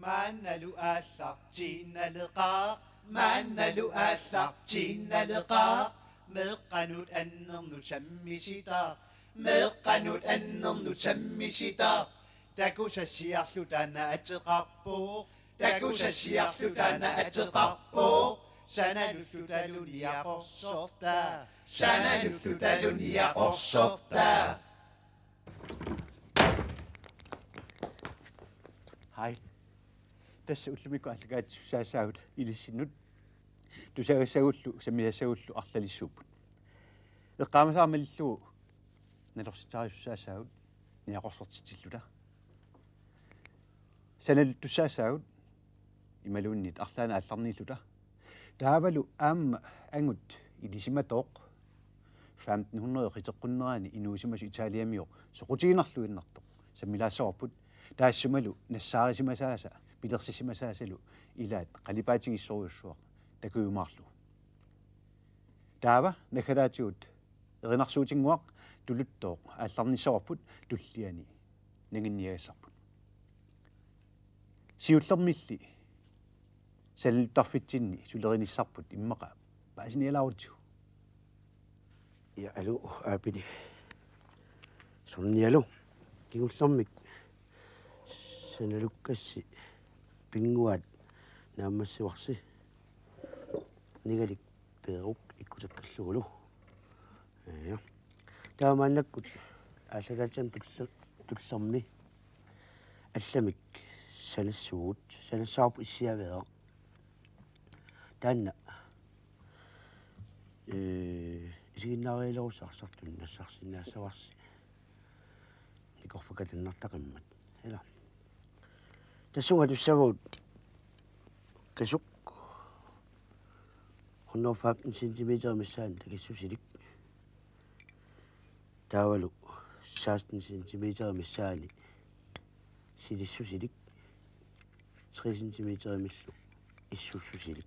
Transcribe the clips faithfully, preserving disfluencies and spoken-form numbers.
Maannalu aallartiinnaleqaaq, maannalu aallartiinnaleqaaq, meeqqanut annernut sammisitaq, meeqqanut annernut sammisitaq, takusassiarlu taanna ateqarpoq, takusassiarlu taanna ateqarpoq, sanalullutalu niaqorsorta, sanalullutalu niaqorsorta. Hej. Tassa ullumikkut aallakaatisussaassaagut ilissinnut. Tusagassagullu, sammisassagullu arlalissuupput. Eqqaamasara malillugu nalorsitsisussaassaagut niaqorsortitsilluta. Sanaluttussaassaagut imaluunniit arlaannik aallarniilluta. Taavalu aamma angut ilisimatooq femten hundrede qiteqqunnerani inuusimasoq Italiamioq soqutiginarluinnartoq sammilaassavarput, taassumalu nassaarisimasaasa pilersisimasaasalu ilaat qalipaatigissorujussuaq takujumaarlugu. Taava naggataatigut erinarsuutinnguaq tuluttooq aallarnissavarput, tulliani nanginniagassarput. Siullermilli sanaluttarfitsinni sulerinissarput immaqa paasinialaarutsigu. Ja, aluu, Aapili. Sonnialu. Kingullermik sanalukkassi pinnguaat naammassivarsi. Nigalik peeruk ikkuteqqillugulu. Ja. Taamaannakkut aallakaatitani tull-, tullermi allamik sanassuugut, sanassavarput Issiaveeraq. Taanna, ee, isiginnaarialerussi arsartuni nassarsinnaassavarsi. Nikorfakatannartaqimmat. Ila. Tassunga atussavagut kasuk hundrede femten centimeter missaani takissusilik. Taavalu seksten centimeter missaani silissusilik. Tre centimeterimillu issussusilik.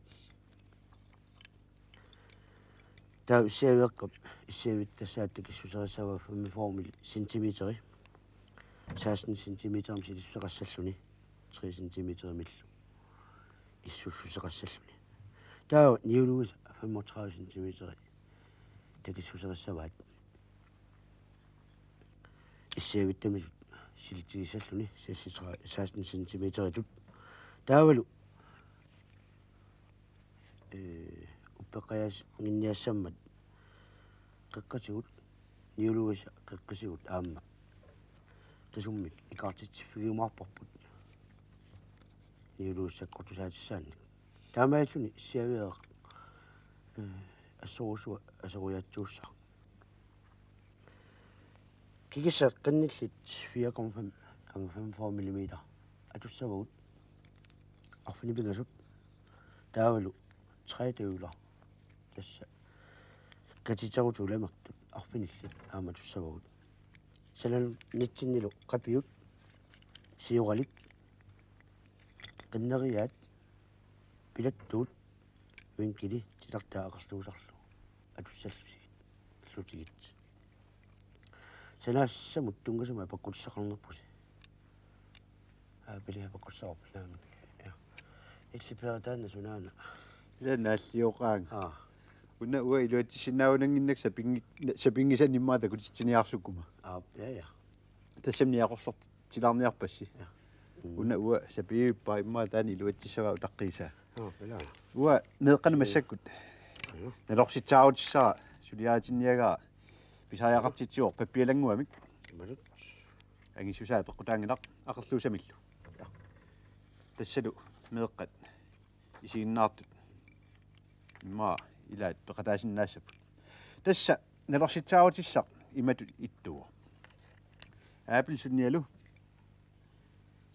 Taava Issiaveeqqap issiavittassaata takissuserissavaa femogfyrre centimeteri. Seksten centimeterimik silissuseqassalluni, tre centimeterimillu issussuseqassalluni. Taava niuluisa femogtredive centimeteri takissuserissavaat. Issiavittamisut silitigissalluni seksogtredive, seksten centimeteritut. Taavalu, ee, uppeqqajaanginniassammat qeqqatigut, niuluisa qeqqatigut aamma qisummik ikaartitsiffigiumaarparput. Niuluisa sakkortusaatissaannik. Taamaalilluni Issiaveeraq, ee, assorujussuaq asorujaatsuussaaq. Kikisat qinnillit fire komma fem gange femogfyrre millimeter atussavagut arfineq-pingasut. Taavalu tredobler, tassa katiterutut ulamertut arfinillit aamma atussavagut. Sananitsinnilu qapiut, sioralik, qinneriaat, pilattuut, vinkeli titartaa aqerluusarlu atussallusigit, -llutigit. Sanaassamut tunngasumik apeqqutissaqarnerpusi. Aapili apeqqutissaqarpoq naamik. Ja. Illit Per, taanna sunaana? Ila naalliuqaanga. Aa. Una uanga iluatsissinnaagunannginnakku sapingi-, sapinngisannik immaqa takutitsiniarsukkuma. Aap, ja, ja. Tassami niaqorsortilaarniarpassi. Ja. Mm. Una uanga sapiivippara immaqa taanna iluatsissavaa utaqqiisaa. Aa, ila. Uanga meeqqanut massakkut. Aa, ja. Nalorsitsaarutissara suliaritinniagara pisariaqartitsivoq pappialannguamik. Imatut. Angissusaa peqqutaanngilaq aqerluusamillu. Ja. Tassalu meeqqat isiginnaartut immaqa ilaat peqataasinnaassapput. Tassa nalorsitsaarutissaq imatut ittuuvoq. Aapili Sonnialu,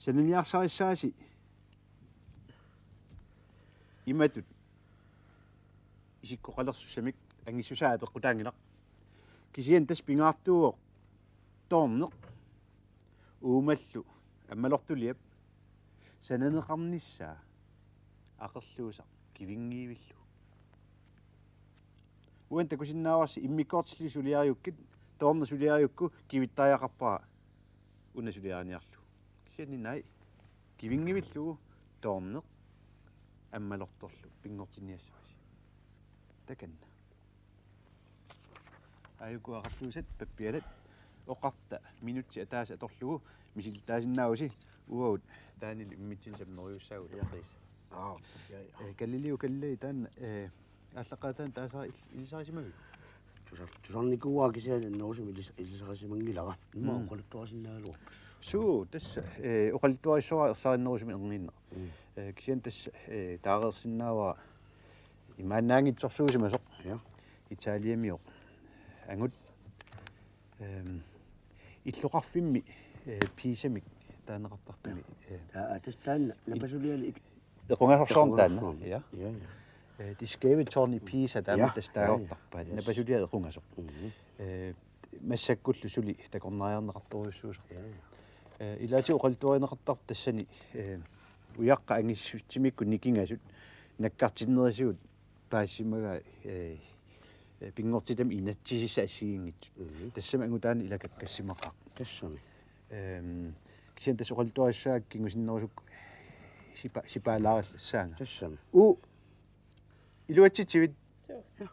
sananiarsarissaasi imatut isikkoqalersussamik, angissusaa peqqutaanngilaq. Kisianni tassa pingaartuuvoq toorneq uumallu ammalortuliap sananeqarnissaa aqerluusaq kivinngivillugu. Uani takusinnaavarsi immikkoortillit suliariukkit, toorneq suliarigukku kivittariaqarpara una suliariniarlugu. Kisianni naak, kivinngivillugu toorneq ammalortorlu pinngortinniassavasi. Takanna. Aajuku aqalluusat pappialat oqarta minutsit ataaseq atorlugu misilittaasinnaavusi uagut Daniel immitsinnut sammerujussaagut. Ja. Eqqiis. Aa, ja, ja. Eh, Galileo Galilei taanna, eh, aallaqqaataani taasaa il-, ilisarisimavit? Tusar-, tusarnikuuara kisianni annerusumik ilis-, ilisarisimanngilara. Immaqa Mm. oqaluttuarisinnaagaluarput. Suu, tassa, eh, oqaluttuarissavara ersarinnerusumik erniinnaq. Mm. Eh, kisianni tassa, eh, taareersinnaavara imaannaanngitsorsuusimasoq. Ja. Italiamioq. Angut. Ehm, illoqarfimmi, eh, Pisamik taaneqartartumi, eh, Aa, tassa taanna napasuliali ik-, equngasorsuarmik taanna. Equngasorsuarmik. Ja. Ja, ja. Eh, det skæve tårn i Pisa, taama Ja, tassa ja, ja. Taagortarpaat. Yes. Napasuliaq equngasoq. Mhm. Eh, massakkullu suli takornariarneqartorujussuusoq. Ja, ja. Eh, ilaatigut oqaluttuarineqartarput tassani, eh, ujaqqat angissutimikkut nikingasut nakkartinnerisigut paasisimagai, eh, eh, pinngortitami inatsisissat assigiinngitsut. Mhm. Tassami angut taanna ilakakkasimaqaaq. Tassami. Ehm, kisianni tassa oqaluttuarissagaa kingusinnerusukkut sipa-, sipaalaarassaanga. Tassami. Uu, iluatsitsivit? Suu. Ja.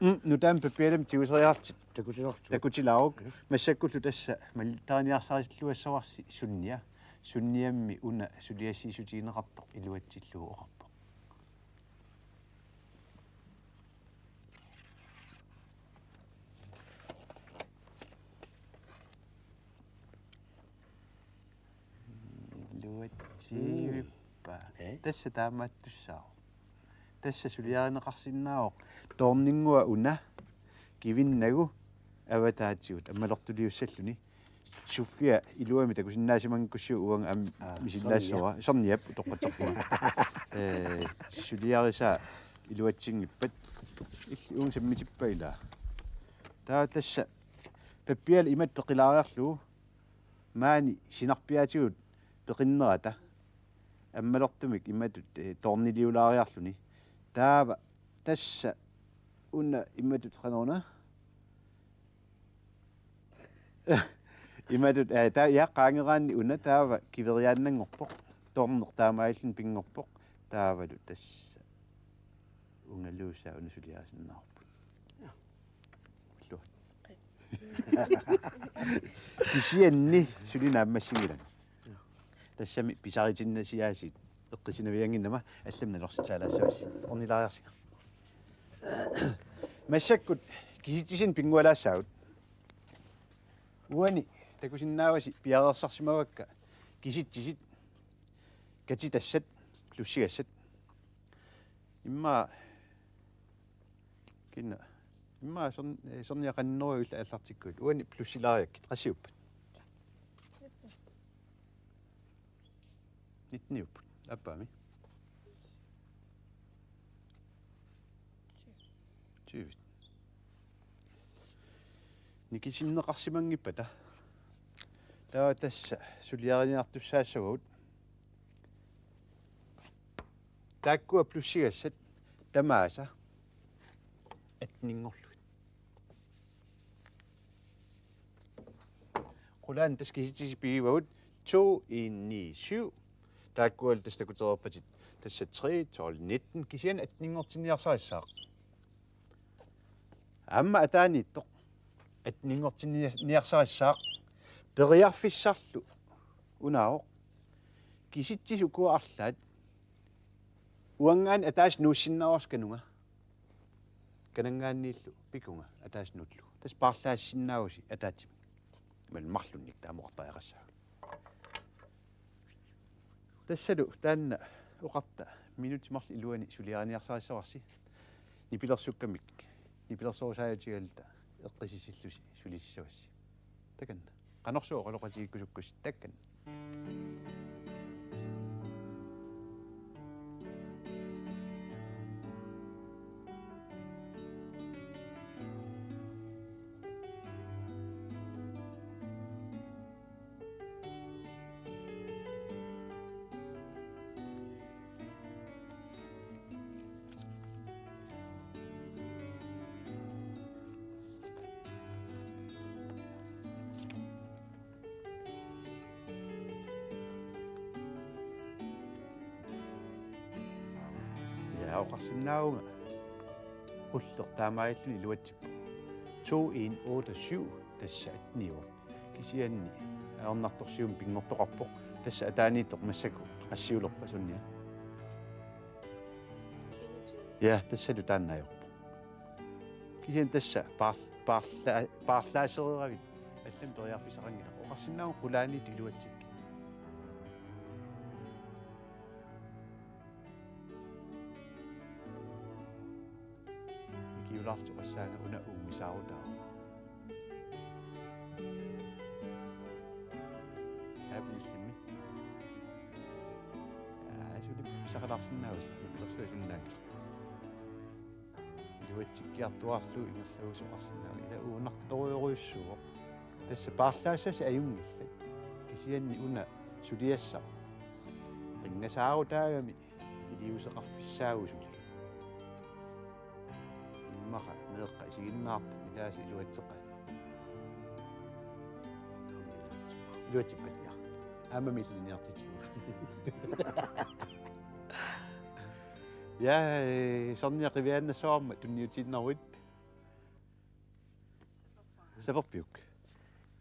Mm, nutaamik pappialamik tiguseriarlutit. Takutilaarlutit. Takutilaaruk. Ja. Massakkullu tassa malittariniarsarilluassavarsi sunnia. Sunniammi una suliassiissutigineqartoq iluatsillugu oqarpoq. Iluatsiivippa? Mm. Eh? Tassa taamaattussaavoq. Tassa suliarineqarsinnaavoq. Toorninngua una kivinnagu avataatigut ammalortuliussalluni. Sofia iluamik takusinnaasimanngikkussiuk uanga aamma Aa, misilaassavara. Sorniap utoqqatserpunga. Eh, suliarisaa iluatsinngippat. Illit uunga sammitippat ilaa. Taava tassa pappiala imatut peqilaariarlugu maani sinarpiaatigut peqinnerata ammalortumik imatut, eh, toorniliulaariarluni. Taava tassa una imatut qanoruna. Imatut, eh, taava ja qaangeraanni una taava kiveriaannanngorpoq. Toorneq taamaalilluni pinngorpoq. Taavalu tassa ungaluusaa una suliarisinnaavarput. Ja. Illuat. Kisianni suli naammassinngilanga. Tassami pisaritinnaasiit eqqissinaviannginnama allamik nalorsitsaalaassavassi. Ornilaariarsinga. Massakkut kisitsisinnik pinngualaassaagut. Uani takusinnaavasi piareersarsimavakka kisitsisit katitassat plussigassat. Immaqa kina. Immaqa sorn-, eh, sorniaqannerujuit aallartikkuit. Uani plussilaariakkit qassiuppat? Nitteniupput. Aappaami? Tyvit. Nikitinneqarsimanngippata. Taava tassa suliariniartussaassavagut. Taakkua plussigassat tamaasa atteninngorlugit. Qulaani tassa kisitsisit pigivagut to, en, ni, syv. Taakkualu tassa takutereerpatit tassa tre, tolv, nitten, kisianni atteninngortinniarsarissaaq. Aamma ataaniittoq atteninngortinniarsarissaaq, periarfissarlu unaavoq. Kisitsisit ukua arlaat uanngaanniit ataaseq nuussinnaavarsi kanunga. Kananngaanniillu pikunga ataaseq nuullugu. Tassa paarlaassinnaavusi ataatsimik. Imaluunniit marlunnik taama oqartariaqassaagut. Tassalu taanna oqarta minutsit marluk iluanni suliariniarsarissavarsi. Nipilersukkamik nipilersorusaajutigaluta eqqississillusi sulisissavassi. Takanna. Qanorsuaq oqaloqatigiikkusukkussi, takanna. Oqarsinnaavunga qulleq taamaalilluni iluatsippoq. To en otte syv, tassa atteniuvoq. Kisianni ajornartorsiummik pinngortoqarpoq. Tassa ataaniittoq massakkut qassiulerpa sunnia? Ja, tassalu taanna ajorpoq. Kisianni tassa paar-, paarla-, paarlaasereeravit allamik periarfissaqanngilaq. Oqarsinnaavunga qulaaniittut iluatsikkit. Ikiulaartoqassaanga una uumisaarutaavoq. Aapillimmi. Aa, suli pisaqalaarsinnaavasi, ipilersuisunnaanngilaq. Iluatsikkiartuaarlugu ingerlavusoqarsinnaavoq. Ila uunartorujorujussuuvoq. Tassa paarlaassasi ajunngillat. Kisianni una suliassaq. Qinngasaarutaagami iliuuseqarfissaavoq suli. Immaqa meeqqat isiginnaartut ilaasa iluatseqaat. Iluatsippat? Ja. Aammami ilinniartitsigut. Ja, eh, Sonja, qiviaannassavarma tunniutiinnaruit. Saperpiuk.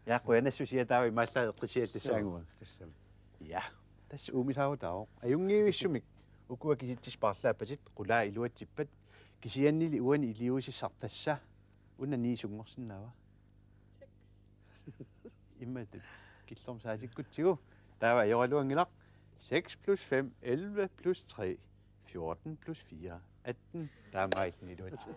Ja, qujanassusia taava imaallaat eqqissiallassaanga. Tassami. Ja. Tassa uumisaarutaavoq. Ajunngivissumik ukua kisitsisit paarlaappatit, qulaat iluatsippat. Kisiannili uani iliuusissaq tassa una ni sunngorsinnaava? Immaqa killormut saasikkutsigu. Taava ajoraluanngilaq. Seks plus fem, elleve plus tre, fjorten plus fire, atten. Taamaalilluni iluatsipput.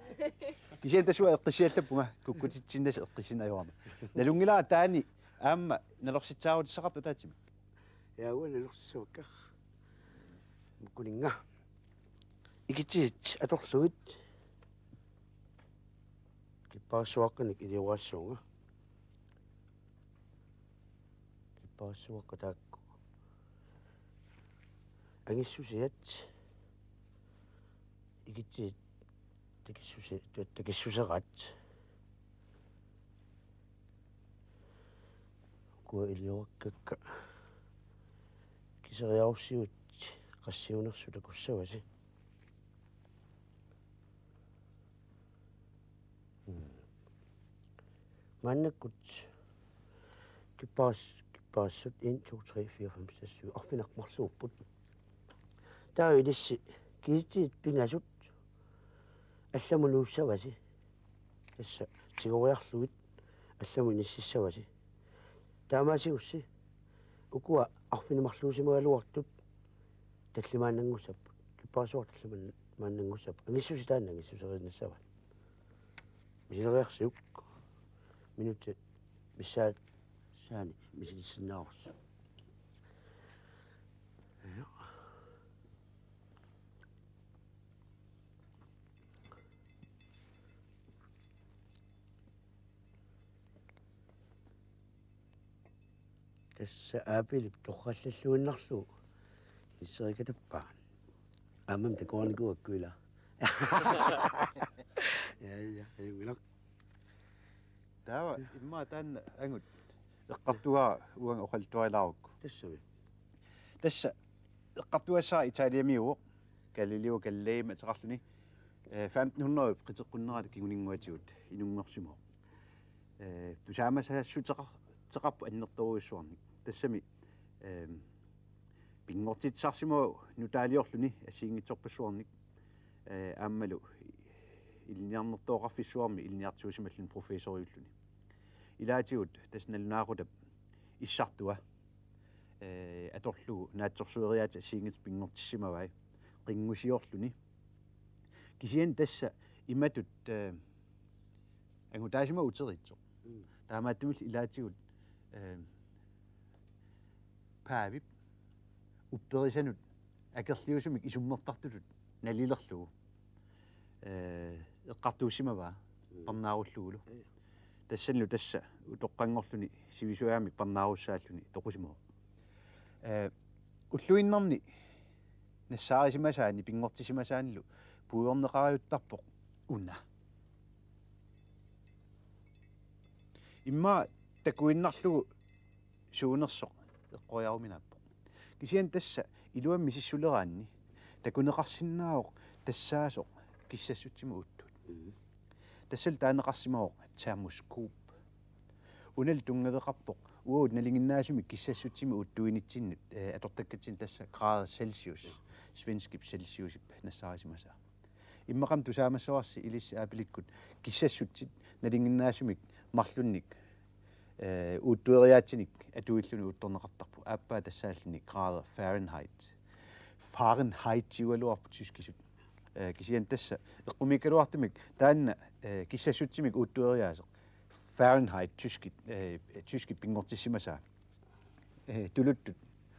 Kisianni tassa uanga eqqissiallappunga, kukkutitsinnassi eqqissinnaajuarama. Nalunngilara taanna aamma nalorsitsaarutissaqartoq ataatsimik. Ja, uanga nalorsissavakka. Mukkuninnga. Ikitsisit atorlugit. Kipparissuaqqanik iliorassuunga. Kipparissuaqqat taakku. Angissusiat. Ikitsisit takissusi-, tu-, takissuseraat. Ukua iliorakkakka. Kiseriarussiutit qassiunersut takussavasi. Mm. Maannakkut kipparis-, kipparissut en, to, tre, fire, fem, seks, syv arfineq-marluupput. Taava ilissi kisitsisit pingasut allamut nuussavasi. Tassa tigoriarlugit allamut inississavasi. Taamaasigussi ukua arfineq-marluusimagaluartut tallimaannanngussapput. Kipparissuaq tallimaan-, maannanngussapput. Angissuseq taanna angissuseriinnassavaat. Misileriarsiuk. Minutsit missaat saani misilissinnaavarsi. Ja. Tassa aapilip torrallalluinnarlugu. Iserikatappaa. Aammami takoranikuuakku ila. Ja, ja, ajunngilaq. Taava immaqa taanna angut eqqartugaa uanga oqaluttuarilaarukku. Tassami. Tassa eqqartugassara Italiamiuvoq, Galileo Galileimik ateqarluni, eh, femten hundrede qiteqqunnerata kinguninnguatigut inunngorsimavoq. Eh, tusaamasassuteqar-, teqarpoq annertoorujussuarnik. Tassami, eh, pinngortitsisarsimavoq nutaaliorluni assigiinngitsorpassuarnik, eh, aammalu ilinniarnertooqarfissuarmi ilinniartitsisumalluni professoriulluni. Ilaatigut tassa nalunaaqutap issartua, eh, atorlugu naatsorsueriaatsit assigiinngitsut pinngortissimavai qinngusiorluni. Kisianni tassa imatut, eh, angutaasimavoq uteriitsoq. Mm. Taamaattumillu ilaatigut, eh, Paavip upperisanut akerliusumik isummertartutut nalilerlugu, eh, eqqartuussimavaa. Mm. Parnaarullugulu. Ja, ja. Tassanilu tassa utoqqanngorluni sivisuumik parnaarussaalluni toqusimavoq. Eh, ulluinnarni nassaarisimasaani pinngortisimasaanilu puigorneqariuttarpoq una. Immaqa takuinnarlugu suunersoq eqqoriaruminaappoq. Kisianni tassa iluamik misissuleraanni takuneqarsinnaavoq Tassaasoq kissassutsimik uuttuut. Mhm. Tassalu taaneqarsimavoq termoskop. Unali tunngaveqarpoq uagut nalinginnaasumik kissassutsimik uuttuinitsinnut, eh, atortakkatsinni tassa grader Celsius, svenskip Celsiusip nassaarisimasaa. Immaqami tusaamassavarsi ilissi Aapilikkut kissassutsit nalinginnaasumik marlunnik, eh, uuttueriaatsinik atuilluni uuttorneqartarput. Aappaa tassaalluni grader Fahrenheit. Fahrenheit siualuarput tyskisut. Eh, kisianni tassa eqqumiikkaluartumik taanna, eh, kissassutsimik uuttueriaaseq Fahrenheit tyskit, eh, tyskit pinngortissimasaa. Eh, tuluttut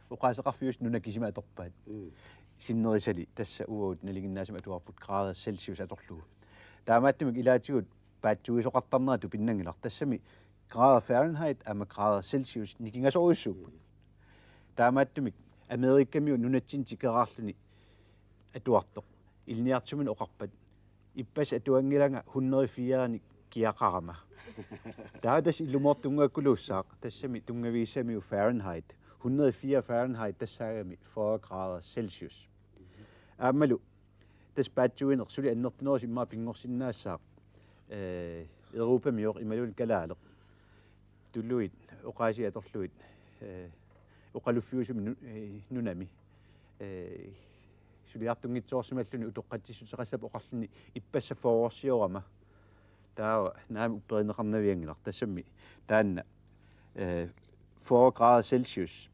oqaaseqarfiusut nuna kisima atorpaat. Mm. Sinnerisali tassa uagut nalinginnaasumik atuarput grader Celsius atorlugu. Taamaattumik ilaatigut paatsuisoqartarnera tupinnanngilaq. Tassami grader Fahrenheit aamma grader Celsius nikingasorujussuupput. Mm. Taamaattumik Amerikamiut nunatsinni tikeraarluni atuartoq ilinniartitsiminut oqarpat: Ippassaq atuanngilanga hundrede og fire-nik kiaqarama. Taava tassa ilumoortunnguakkuluussaaq, tassami tunngavigissamiuk Fahrenheit. Hundrede og fire Fahrenheit tassaagami fyrre grader Celsius. Aammalu tassa paatsuineq suli annertunerusumik immaqa pinngorsinnaassaaq, eh, Europamioq imaluunniit kalaaleq. Tuluit oqaasii atorlugit, eh, oqaluffiusumi nu-, eh, nunami, eh, suliartunnginnerusumalluni utoqqatsissuteqassapput oqarluni ippassaq fyrrersiorama. Taava naamik upperineqarnavianngilaq, tassami taanna, eh, fyrre grader Celsius,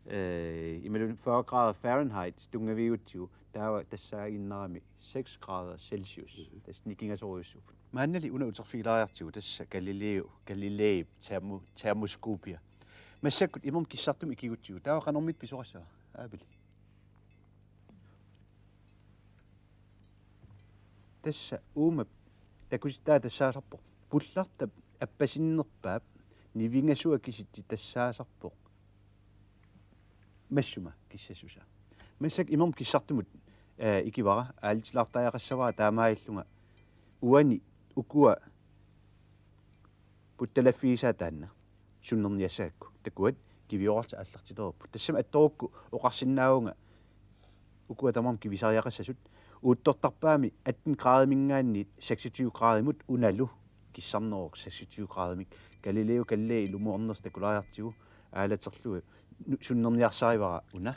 eh, imaluunniit fyrre grader Fahrenheit tunngavigutsigu, taava tassaaginnarami seks grader Celsius. Mhm. Tassa nikingasorujussuupput. Maannali una uterfigilaariartigu tassa Galileo Galileip termo-, termoskopia. Massakkut imermik kissartumik ikigutsigu, taava qanormita pisoqassava, Aapili? Tassa uuma takutittaa tassaasarpoq. Pullartap appasinnerpaap nivingasua kisitsit tassaasarpoq massuma kissassusaa. Massakkut imermik kissartumut, eh, ikivara, aalatilaartariaqassavara taamaalillunga uani ukua puttalaffigisaat taanna sunnerniassagakku. Takuat, kivioorarlutik aallartilereerput. Tassami attorukku oqarsinnaavunga ukua tamarmik kivisariaqassasut. Uuttortarpaami atten gradiminngaanniit seksogtyve gradimut, unalu kissarneruvoq seksogtyve gradimik. Galileo Galilei ilumoornersoq takulaariartigu aalaterlugu nu-, sunnerniarsarivara una.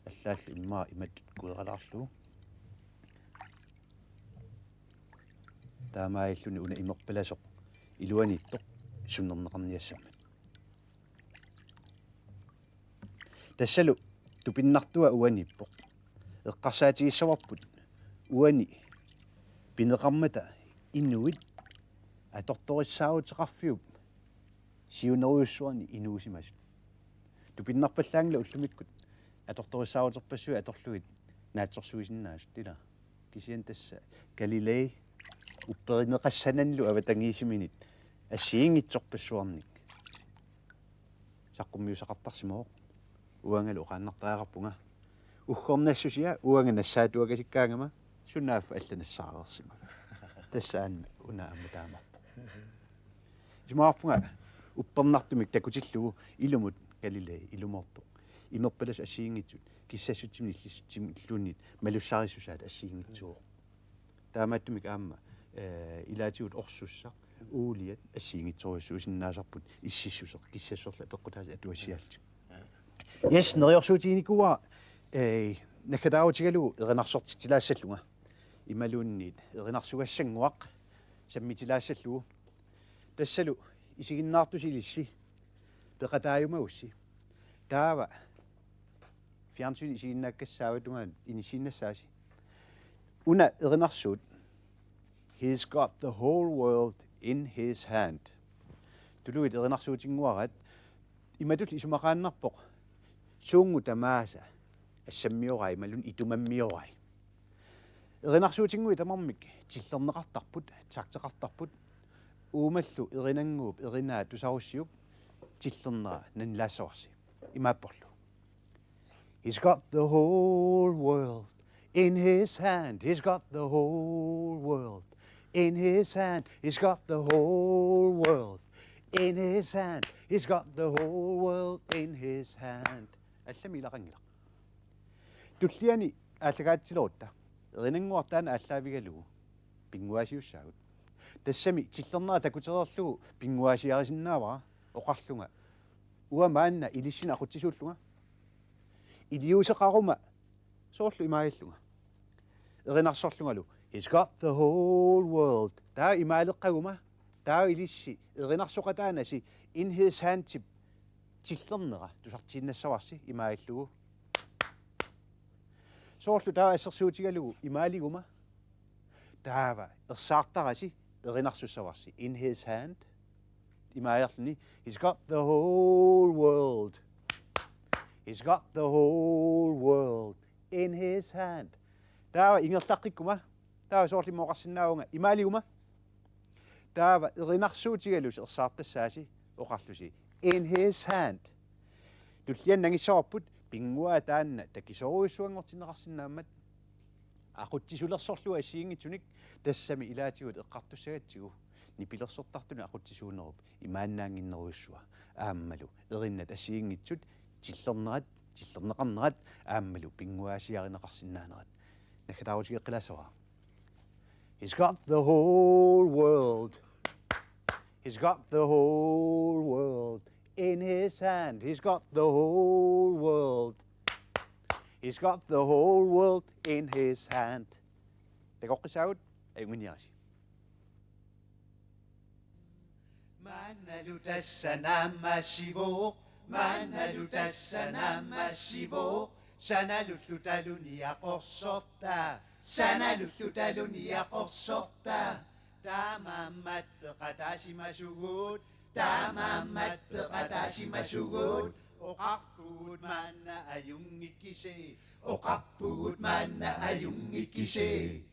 Allaallu immaqa imatut kueralaarlugu. Taamaalilluni una imerpalasoq iluaniittoq sunnerneqarniassammat. Tassalu tupinnartua uaniippoq. Eqqarsaatigissavarput uani pineqarmata inuit atortorissaaruteqarfiup siunerujussuarni inuusimasut. Tupinnarpallaanngilaq ullumikkut atortorissaaruterpassuit atorlugit naatsorsuisinnaasut, ilaa. Kisianni tassa Galilei upperineqassananilu avatangiisiminit assigiinngitsorpassuarnik saqqummiussaqartarsimavoq. Uangalu oqaannartariaqarpunga: Uggornassusia uanga nassaatuakasikkaangama sunaaffa alla nassaareersimava. Tassa aamma una aamma taamaappoq. Isumaqarpunga uppernartumik takutillugu ilumut Galilei ilumoortoq imerpalasoq assigiinngitsut kissassutsimik nillissutsimilluunniit malussarissusaat assigiinngitsuuvoq. Taamaattumik aamma, eh, ilaatigut orsussaq, uuliat assigiinngitsorujussuusinnaasarput ississuseq kissassuserlu apeqqutaasut atuassiaallutik. Yes, neriorsuutiginikuuara, eh, naggataarutigalugu erinarsortitsilaassallunga. Imaluunniit erinarsugassannguaq sammitilaassallugu. Tassalu isiginnaartusi ilissi peqataajumagussi. Taava fjernsyni isiginnaakkassi saatungaanut inissiinnassaasi. Una erinarsuut: He's got the whole world in his hand. Tuluit erinarsuutinnguaraat. Imatut isumaqaannarpoq: Suunnguit tamaasa assammiorai imaluunniit itumammiorai. Erinarsuutinnguit tamarmik tillerneqartarput, takteqartarput. Uumallu erinannguup erinaa tusarussiuk tillernera nanilaassavarsi. Imaapporlu: He's got the whole world in his hand. He's got the whole world in his hand. He's got the whole world in his hand. He's got the whole world in his hand. Allami ilaqanngilaq. Tulliani aallakaatitsilerutta. Erinannguaq taanna aallaavigalugu pinnguaasiussaagut. Tassami tillernera takutereerlugu pinnguaasiarisinnaavara oqarlunga: Uanga maanna ilissinnut aqutsisuullunga. Iliuuseqaruma soorlu imaallunga. Erinarsorlungalu: He's got the whole world. Taava imaaleqqaguma, taava ilissi erinarsoqataanasi in his hand-ip tillernera tusartiinnassavarsi imaallugu. Soorlu taava assersuutigalugu imaaliguma, taava ersaartarasi erinarsussavarsi in his hand. Imaalerluni: He's got the whole world. He's got the whole world in his hand. Taava ingerlaqqikkuma, taava soorlu imma oqarsinnaavunga imaaliguma, taava erinarsuutigalusi ersaartassaasi oqarlusi in his hand. Tulliani nangissavarput pinnguaa taanna takisoorujussuanngortinneqarsinnaammat. Aqutsisulersorlugu assigiinngitsunik, tassami ilaatigut eqqartussagatsigu nipilersortartunik aqutsisuunerup imaannaannginnerujussua. Aammalu erinnat assigiinngitsut tillernerat, tillerneqarnerat aammalu pinnguaasiarineqarsinnaanerat. Naggataarutigeqqilaassavara. He's got the whole world. He's got the whole world in his hand. He's got the whole world. He's got the whole world in his hand. Takoqqissaagut, ajunnginiarisi. Maannalu tassa naammassivoq, maannalu tassa naammassivoq, sanalulluta luniaqorsorta, sanalulluta luniaqorsorta. Taamaammat peqataasimasugut, taamaammat peqataasimasugut, oqarpugut maanna ajunngikkisi, oqarpugut maanna ajunngikkisi.